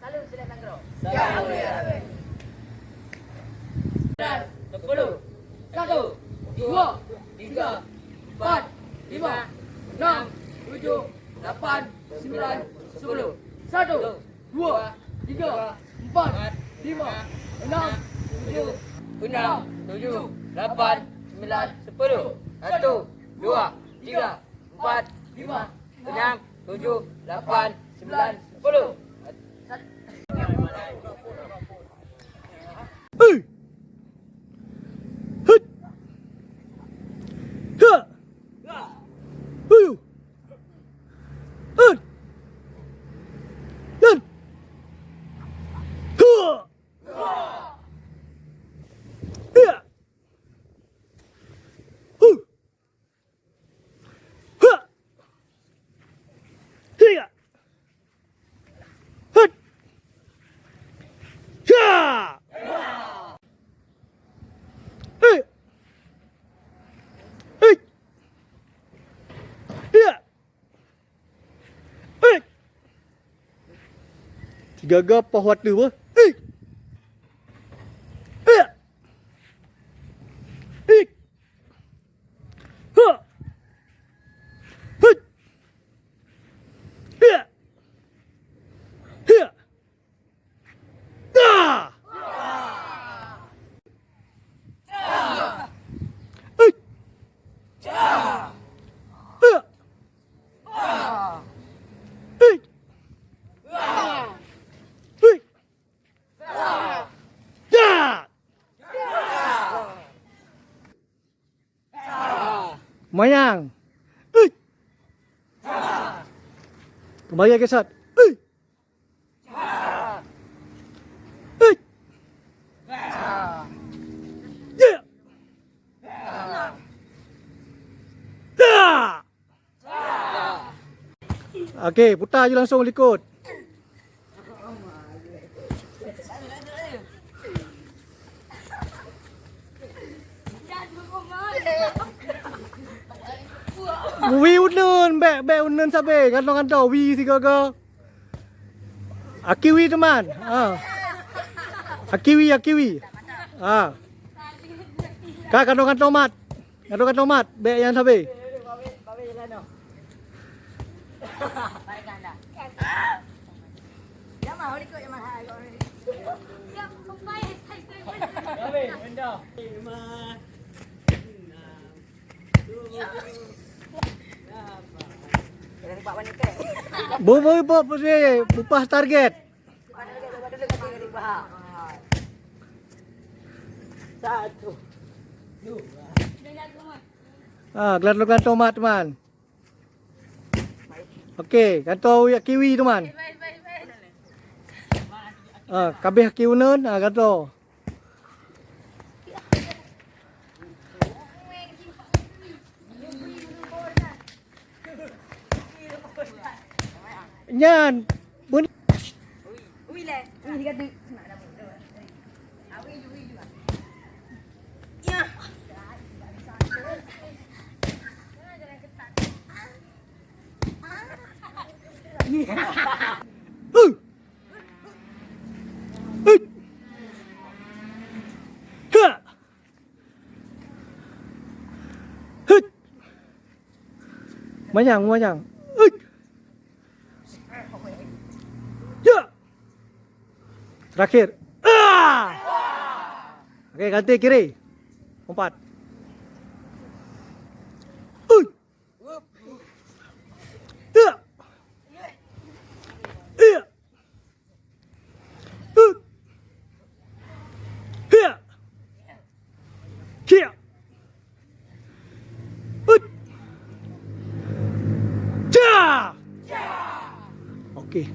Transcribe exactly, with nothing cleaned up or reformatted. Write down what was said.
Saleuem silèe nanggroe. Sepuluh. Satu, dua, tiga, empat, lima, enam, tujuh, lapan, sembilan, sepuluh. Satu, dua, tiga, empat, lima, enam, tujuh, enam, tujuh, lapan, sembilan, sepuluh. Satu, dua, tiga, empat, lima, enam, tujuh, lapan, sembilan, sepuluh. Hei! Hei! Ha! Huyu! Hei! Yan! Ha! Ya! Hu! Ha! Hiya! Hut! Ya! Hei! Hei! Ya! Hei! Tiga ga poh watèe beuh. Hei! Hei! Hei! Ha! Hei! Hei! Hei! Ah! Hei! Hei! Hei! Hei! Ya! Mayang. Hei! Kembali lagi, Sat. Hei! Hei! Ya! Ya! Okey, putar je langsung likot. Wie uneun, bèk, bèk uneun sabe, kantong-kantong, wie sigoe-goe. Akiwi teuma. Ha. Akiwi, akiwi. Ha. Ka kantong-kantong mat. Kantong-kantong mat, bèk nyang sabe. Bu, bu, bu, bu, bu, bupaih target. Satu. Ah, gelantoe-gelantoe mat, teuma. Okey, gantoe kiwi, teuma. Ah, kabeh kiwi uneun, ah, gantoe. Nyan, bun- Manyang, manyang. Ya. Terakhir. Ah! Okey, ganti kiri. Umpat. Ui. Ya. Ya. Ui. Ya. Kia. Ut. Ja. Okey.